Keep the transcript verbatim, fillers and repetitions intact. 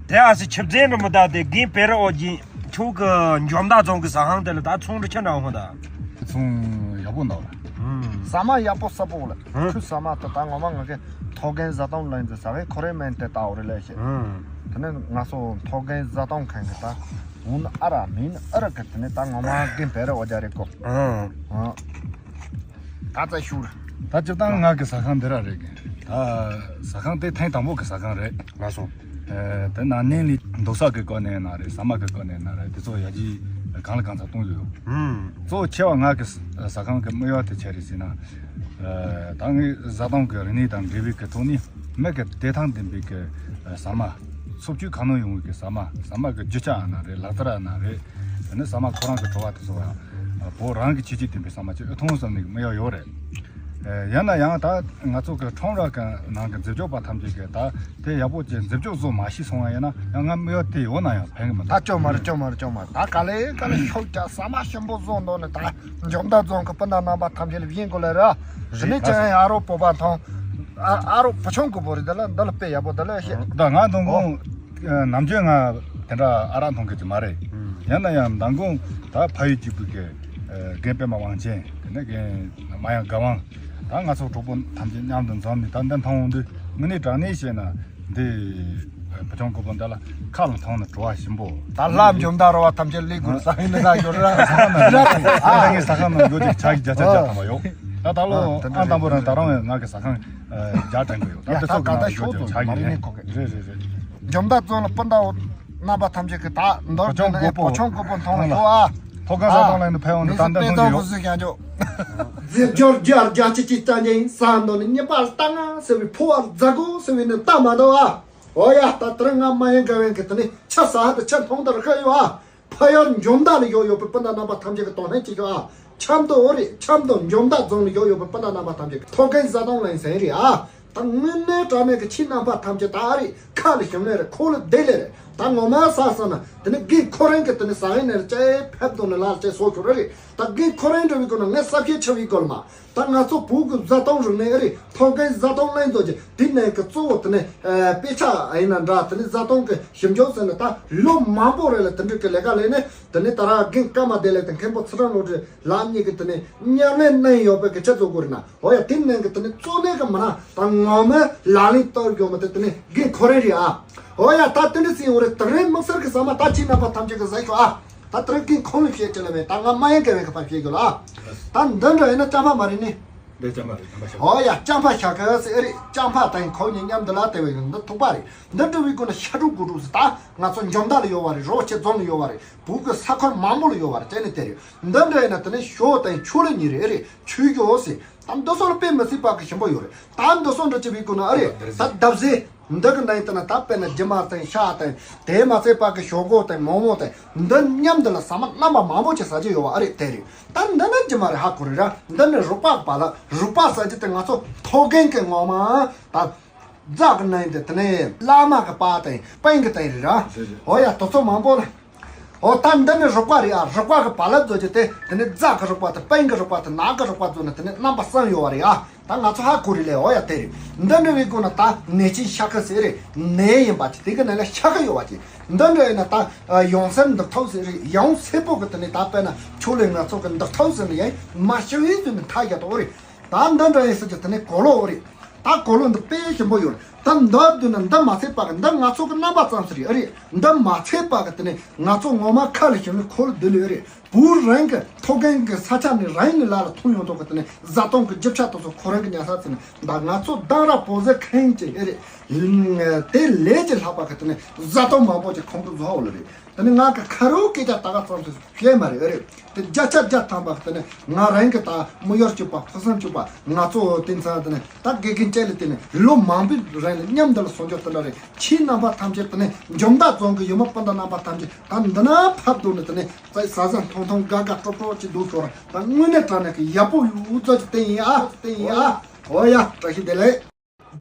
དེ་ཨ་སི་ཆིབས་རྩེ་འགྲོ་མི་ད་དེ་རྒན་བེ་རི་ཨོ་རྒྱན་ཁྱོད་ཀྱི་འཇོ་མདའ་རྫོང་གི་ཟ་ཁང་དེ་ལ་ད་ཚོང་འདྲི་ཆ་འདྲ་འོང་ད། ཚོང་ཡག་པོ་འདུག་ལ། ཧུམ། ཟ་མ་ཡག་པོ་ཟ་པོ་ལ། ཧུམ། ཁོས་ཟ་མ་ད་ད་ངོ་མ་ང་གི་ཐོག་རྒན་བཟའ་བཏུང་ལེན་ཟེར་ཟ་བའི་ཁོ་རེ་མེན་དེ་ལྟ་བུ་རེད་ལས་ཤེས། ཧུམ། དེ་ནས་ང་ཚོ་ཐོག་རྒན་བཟའ་བཏུང་མཁན་གི་ད་འུན་ཨ་ར་མིན་ཨ་ར་གི་དེ་ནས་ད་ངོ་མ་རྒན་བེ་རི་ཨོ་རྒྱན་རེད་གོ། ཧུམ། ཧུམ། ད་ཙ་ཤུར། ད་སྤྱིར་བཏང་ང་གི་ཟ་ཁང་འདི་ར་རེད་གི། ད་ཟ་ཁང་དེ་ཐེངས་དང་པོ་གི་ཟ་ཁང་རེད། ལགས་སོ། ཨ། དེ་ན་ནིང་ལས་འདུག་ས་གི་སྐོར་ནས་ན་རེད། ཟ་མ་གི་སྐོར་ནས་ན་རེད། དེ་ཚོ་ཡར་རྒྱས་གང་ལ་གང་འཚམ་གཏོང་གི་ཡོད། ཧུམ། གཙོ་ཆེ་བ་ང་གི་ཟ་ཁང་གི་དམིགས་ཡུལ་དེ་ཆི་རེད་ཟེར་ན། ཨ། ད་ངས་བཟའ་བཏུང་གི་རིག་གནས་དང་འབྲེལ་བའི་གི་ཐོག་ནས་མི་གི་བདེ་ཐང་ལྡན་པའི་གི་ཟ་མ། འཚོ་བཅུད་གང་ནང་ཡོང་བའི་གི་ཟ་མ། ཟ་མ་གི་རྒྱུ་ཆ་ན་རེད། ལག་རྩལ་ན་རེད། དེ་ནས་ཟ་མ་ཁོ་རང་གི་བྲོ་བ་དེ་ཚོ་ཡང་བོད་རང་གི་ཁྱད་ཆོས་ལྡན་པའི་ཟ་མ་ཅིག་ཨེ་ཐོང་བསམ་ནས་དམིགས་ཡུལ་ཡོད་རེད། ཨེ། ཡིན་ན་ཡང་ད་ང་ཚོ་གི་ཁྲོམ་ར་གི་ནང་གི་འཛད་སྤྱོད་པ་ཐམས་ཅད་ཀྱིས་ད་དེ་ཡག་པོ་ཅིག་འཛད་སྤྱོད་བཟོ་མ་ཤེས་སོང་བ་ཡིན་ན་ཡང་ང་དམིགས་ཡུལ་དེ་ཡོད་ན་ཡང་ཕན་གི་མི་འདུག་ད་སྐྱོ་མ་རེད། སྐྱོ་མ་རེད། སྐྱོ་མ་རེད། ད་ག་ལེ་ག་ལེ་ཤོག་ཅག་ཟ་མ་ཞིམ་པོ་བཟོ་འདོད་ནས་ད་འཇོ་མདའ་རྫོང་གི་སྤུན་ཟླ་རྣམ་པ་ཐམས་ཅད་ལ་བཞེངས་དགོས་ལེ་ར། དེ་ནས་ཅང་ཡང་ཨ་རོགས་བོད་པ་མཐོང་། ཨ་ཨ་རོགས་བུ་ཆུང་གི་བོ་རེད། འདི་ལ་འདི་ལ་དཔེ་ཡག་པོ་འདི་ལ་བཤད། ད་ང་མདང་དགོང་ནམ་རྒྱུན་ང་དེ་འདྲ་ཨ་རག་འཐུང་གི་ཅིག་མ་རེད། ཡིན་ན་ཡང་མདང་དགོང་ད་ཕ་ཡུལ་གཅིག་པུ་གི་རྒན་པད་མ་དབང་ཆེན། དེ་ནས་རྒན་མ་ཡང་དགའ་དབང་། ད་ང་ཚོ་གྲོགས་པོ་ཐམས་ཅད་མཉམ་དུ་འཛོམས་ནས་ད་འདི་མཐོང་འོང་དུས་དངོས་གནས་དྲང་གནས་བཤད་ན་འདི་བུ་ཆུང་གི་བུ་འདི་ལ་ཁ་ལ་འཐུང་ན་བྲོ་བ་ཞིམ་པོ། ད་ལྷ་འཇོམས་དར་བ་ཐམས་ཅད་ལས་དགོས་ས་ཡིན་ན་ཟ་ཞོར་ར། ཟ་ཁང་ནང་ཡོད་ཀྱི་ཆ་གི་བརྒྱ་ཆ་བརྒྱ་ཐམ་པ་ཡོད། ད་ད་ལོ་ཨ་དང་པོ་རང་ད་རང་ང་གི་ཟ་ཁང་རྒྱ་དྲན་གི་ཡོད། ད་དེ་ཚོ་གི་ནང་ཡོད་ཀྱི་ཆ་གི་རེད། རེད་རེད་རེད། འཇོམས་དར་རྫོང་ལ་སྤུན་ཟླ་བོ་རྣམ་པ་ཐམས་ཅད་ཀྱི་ད་མདོར་བསྡུས་ན་ཨེ་བུ་ཆུང་གི་བུ་མཐོང་ལ་ཤོག་ཨ། ཐོག་ཁང་ཟ་ཁང་ལ་ནི་ཕན་ཡོན་ནི་ད་འདི་མཐོང་རྒྱུ་ཡོད། རྫས་སྦྱོར་རྒྱ་རྒྱ་ཆེ་ཆེ་ཙམ་ཡིན་ས་འདོད་ནི་རྙེད་པ་ལྟ་ང་ཟེར་བའི་ཕོ་བ་རྫ་གོ་ཟེར་བའི་ནི་ལྟ་མ་འདུག་ཨ། ཨོ་ཡ། ད་དེ་རིང་ང་མ་ཡིན་དགའ་བན་གི་དེ་ནི་ཆ་ས་ཧ་དུ་ཆ་མཐོང་དར་ཁ་ཡོད་ཨ། ཕ་ཡུལ་འཇོ་མདའ་ལ་ཡོད་ཡོད་པའི་སྤུན་ཟླ་རྣམ་པ་ཐམས་ཅད་ཀྱི་དོ་སྣང་བྱེད་ཤོག་ཨ། ཆབ་མདོ་འོ་རེད། ཆབ་མདོ་འཇོ་མདའ་རྫོང་ལ་ཡོད་ཡོད་པའི་སྤུན་ཟླ་རྣམ་པ་ཐམས་ཅད་ཀྱི་ཐོག་རྒན་བཟའ་བཏུང་ལེན་ཟེར་རེད་ཨ། ད་དངོས་གནས་དྲང་གནས་ཀྱི་ཁྱེད་རྣམ་པ་ཐམས་ཅད་ད་ཨ་རེད། ཁ་ལ་ཞིམ་ལེ་རེད། ཁོག་ལ་བདེ་ལེ་རེད། ད་ངོ་མ་ཟ་ས་ན་དེ་ནི་རྒན་ཁོ་རང་གི་དེ་ནི་ཟ་ཡིན་ནས་ལྕེ་ཕེབས་དོ་ནི་ལ་ལྕེ་སོ་ཁྱོད་རེད། ད་རྒན་ཁོ་རང་འདྲ་བའི་སྐོར་ན་ངས་ས་ཁྱད་ཆེ་བའི་སྐོར་མ། ད་ང་ཚོ་བོད་ཀྱི་བཟའ་བཏུང་རིག་གནས་ཨེ་རེད། ཐོག་རྒན་བཟའ་བཏུང་ལེན་རྫོགས་ཀྱི་དེ་ནས་ཀྱི་གཙོ་བོ་དེ་ནས་ཨ་དཔེ་ཆ་ཨེ་ཡིན་ན་འདྲ། དེ་ནས་བཟའ་བཏུང་གི་ཞིབ་འཇུག་ཟེར་ནས་ད་ལོ་མང་པོ་རེད་ལ་དེ་འདྲ་གི་ལས་ཀ་ལས་ནས་དེ་ནས་ད་ར་རྒན་ཀརྨ་བདེ་ལེགས་དང་མཁན་པོ་ཚེ་རིང་བློ་གྲོས་ལགས་གཉིས་ཀྱི་དེ་ནས་མཉམ་ལས་གནང་ཡོད་པའི་གི་ཆ་ཚོ་དགོས་རེད་ན། འོ་ཡ། དེ་ནས་གི་དེ་ནས་གཙོ་གནད་གི་མི་ན་ད་ངོ་མ་ལག་ལེན་བསྟར་ཡོད་མི་དེ་དེ་ནས་རྒན་ཁོ་རང་རེད་ཨ། འོ་ཡ། ད་དེ་འདྲ་ཟིན་འོ་རེད། དེ་རིང་དམིགས་བསལ་གི་ཟ་མ་ད་ཁྱེད་རྣམ་པ་ཐམས་ཅད་གི་ཟ་ཤོག་ཨ། ད་དེ་རིང་ཁོང་ལ་བཤད་ཅི་ལ་མེད། ད་ང་མ་ཡན་དགའ་བའི་ཁ་པར་བཤད་རྒྱུ་ལ། ད་འདི་འདྲ་ཡིན་ན་ལྕང་ཕག་མ་རེད་ནི། འདི་ལྕང་ཕག་རེད། ལྕང་ཕག་ཤ། ཨོ་ཡ། ལྕང་ཕག་ཤ་ཁ་ཟེར་ཨེ་རེད། ལྕང་ཕག་དང་ཁོ་གཉིས་མཉམ་དུ་ལ་དེ་བས་ཡོང་འདི་ཐུག་པ་རེད། འདི་འདྲ་བའི་སྒོ་ནས་ཤ་དྲུག་དགུ་དྲུག་ཟེར་ད་ང་ཚོ་འཇོ་མདའ་ལ་ཡོད་པ་རེད། རོ་ཆེ་རྫོང་ལ་ཡོད་པ་རེད། བོད་ཀྱི་ས་ཁུལ་མང་པོ་ལ་ཡོད་པ་རེད། དེ་ནི་དེ་རེད། འདི་འདྲ་ཡིན་ན་དེ་ནི་ཞོ་དང་ཆུ་ལ་ཉེ་རེད་ཨེ་རེད། ཆུ་ཞོ་ཟེར་ད་འདི་སོགས་ལ་དཔེ་མི་སྲིད་པ་གི་ཞིམ་པོ་ཡོད་རེད། ད་འདི་སོགས་འདྲ་བྱེད་པའི་སྒོ་ནས་ཨེ་རེད། ད་འདབ་ཟེར། འདི་གི་ནང་དུ་ན་ད་དཔེར་ན་རྒྱུ་མ་དང་ཤ་དང་དེ་མ་ཚད་པ་གི་ཞོ་སྒོ་དང་མོག་མོག་དང་འདི་མཉམ་དུ་ལ་ཟ་མ་རྣམ་པ་མང་པོ་ཅིག་ཟ་རྒྱུ་ཡོད་པ་ཨ་རེད། དེ་རེད། ད་འདི་ནི་རྒྱུ་མ་རེད། ཧ་གོ་རེད་ར། འདི་ནི་རུག་པ་གི་བ་ལ་རུག་པ་ཟ་རྒྱུ་དེ་ང་ཚོ་ཐོག་རྒན་གི་ངོ་མ་ད་རྫ་གི་ནང་དུ་དེ་ནས་བླ་མ་གི་པ་དང་སྤང་གི་དེ་རེད་ར། ཨོ་ཡ། དེ་ཚོ་མང་པོ་ལ། ཨོ་ད་འདི་ནི་རུག་པ་རེད་ཨ། རུག་པ་གི་བ་ལ་བཟོ་རྒྱུ་དེ་དེ་ནི་རྫ་གི་རུག་པ་དང་སྤང་གི་རུག་པ་དང་ནགས་གི་རུག་པ་བཟོ་ན་དེ་ནི་རྣམ་པ་གསུམ་ཡོད་པ་རེད་ཨ། ད་ང་ཚོ་ཧ་གོ་རེད་ལས། འོ་ཡ། དེ་རེད། འདི་འདྲ་བའི་སྒོ་ན་ད་ནས་ཅིག་ཤ་ཁ་ཟེར་རེད། ནས་ཡིན་པ་ཅིག་དེ་གི་ནང་ལ་ཤ་ཁ་ཡོད་པ་ཅིག་འདི་འདྲ་ཡིན་ན་ད་ཡང་སེར་འདུག་ཐོག་ཟེར་རེད། ཡང་སེར་པོ་གི་དེ་ནས་ད་དཔེར་ན་ཆུ་ལས་ང་ཚོ་གི་འདུག་ཐོག་ཟེར་ནས་ཡང་མ་ཤི་བའི་དུས་ནས་ཐ་ཡ་ཏོ་རེད། ད་འདི་འདྲ་ཡིན་ཟེར་གྱི་དེ་ནས་གོ་ལོ་རེད། ད་གོ་ལོ་འདི་དཔེ་ཞིམ་པོ་ཡོད་རེད། ད་འདི་བསྡུས་ན་འདི་མ་ཚད་པ་གི་འདི་ང་ཚོ་གི་རྣམ་པ་ཙམ་ཟེར་རེད། ཨ་རེད། འདི་མ་ཚད་པ་གི་དེ་ནས་ང་ཚོ་ངོ་མ་ཁ་ལ་ཞིམ་ནི་ཁོ་ལ་བསྡུས་ལོས་རེད། བོད་རང་གི་ཐོག་རྒན་གྱི་ས་ཆ་ནས་རང་ནས་ལ་ལ་ཐོན་ཡོང་ཐོག་གི་དེ་ནས་བཟའ་བཏུང་གི་རྒྱུ་ཆ་དེ་ཚོ་ཁོ་རང་གི་ཉར་ས་ཟེར་ནས་ད་ང་ཚོ་དང་ར་བོད་ཟས་མཁན་གྱི་ཨེ་རེད། དེ་ལས་ཀྱི་ལྷག་པ་གི་དེ་ནས་བཟའ་བཏུང་མང་པོ་ཅིག་ཁོང་ཚོ་བཟོ་འོ་ལ་རེད། དེ་ནས་ང་གི་ཁ་རོག་སྐད་ཆ་ད་ག་ཙམ་ཞིག་བཤད་མ་རེད་ཨེ་རེད། དེ་བརྒྱ་ཆ་བརྒྱ་ཐམ་པ་དེ་ནས་ང་རང་གི་ད་མི་ཡོར་གཅིག་པ་ཕུགས་བསམ་གཅིག་པ་ང་ཚོ་དེ་ཚང་དེ་ནས་ད་དགེ་རྒན་བཅས་ལ་དེ་ནས་ལོ་མང་པོའི་རིང་ལ་མཉམ་དུ་ལ་སོང་ཆོག་དེ་འདྲ་རེད། ཁྱེད་རྣམ་པ་ཐམས་ཅད་དེ་ནས་འཇོ་མདའ་རྫོང་གི་ཡུལ་མི་སྤུན་ཟླ་རྣམ་པ་ཐམས་ཅད་ད་འདི་ན་ཕབ་འདུག་ནས་དེ་ནས་ཟ་ཟ་འཐུང་འཐུང་དགའ་དགའ་སྤྲོ་སྤྲོ་ཅིག་འདུག་ཤོར། ད་དངོས་གནས་དྲང་གནས་ཀྱི་ཡག་པོ་ཡོད་ཚོད་ཅིག་བསྟན་ཡིན་ཨ། བསྟན་ཡིན་ཨ། འོ་ཡ། བཀྲ་ཤིས་བདེ་ལེགས།